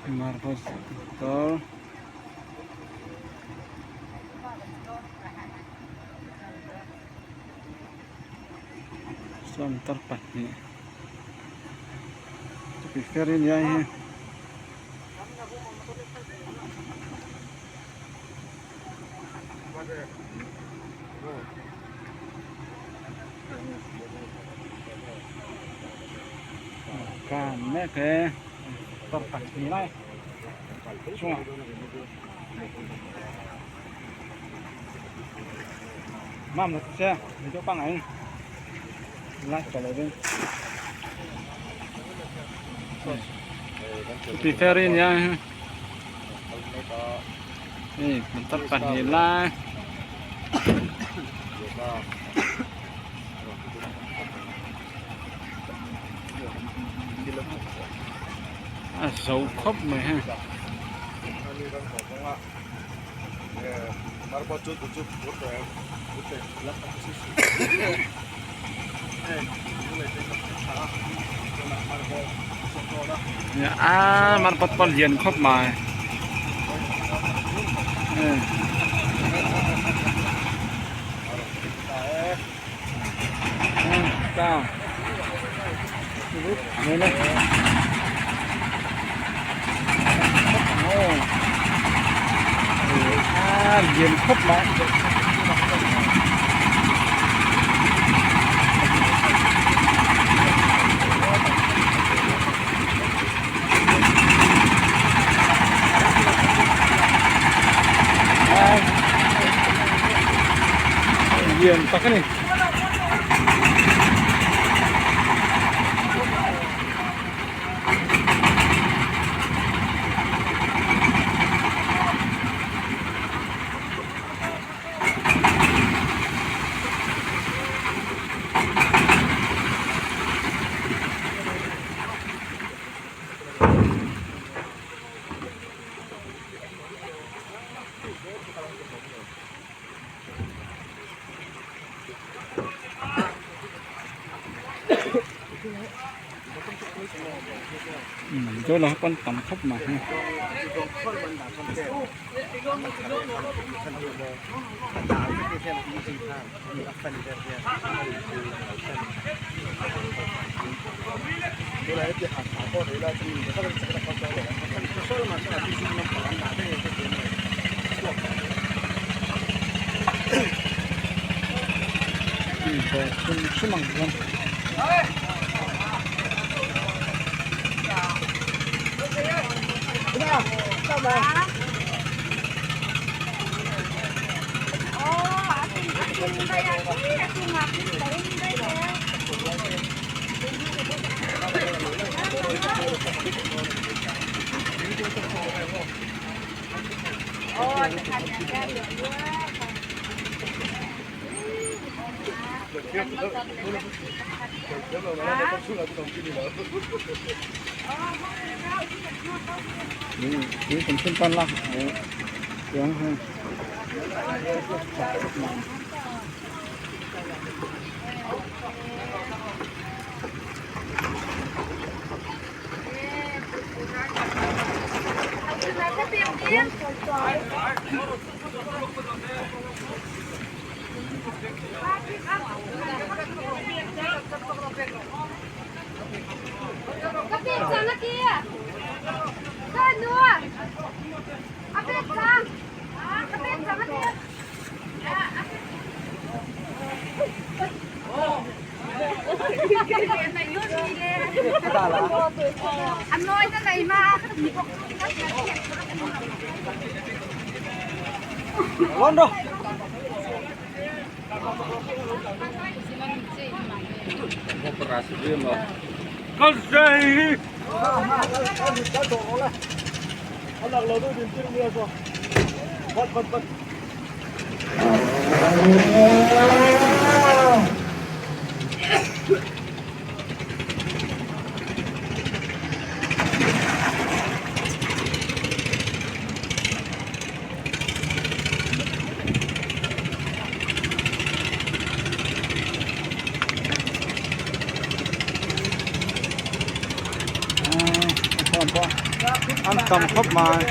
Marble motor chuan motor pahnih chuti ferry nia hei hi. Kan mek e motor pahnih lai chungah mam la che video pangngai in like tawh lovin chuti ferry nia hei. Hei motor pahnih lai a zo khawp mai hei. A marpawt pawh lian khawp mai a lian khawp mai. Lian tak a ni. Chaw lah pawn tam khawp mai hei. Hrim ang hian. awm pawh an tam khawp mai.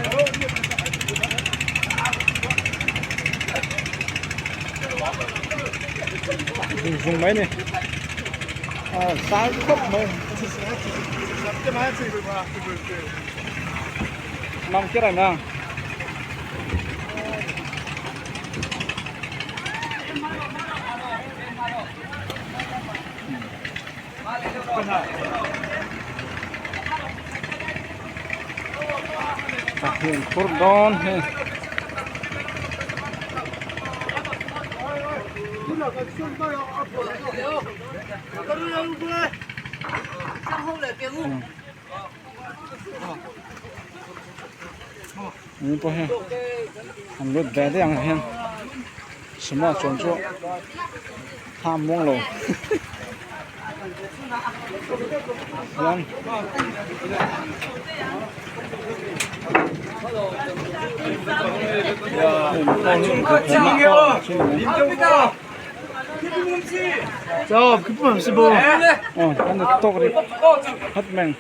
Zung zung mai a ni a zai khawp mai. Mang kia reng a. Hian phur dawn hei. Ni pawh hian an lut ve daih ang hian sumo chuan chu thla a muang lo hian aw an tawk ri hat mai.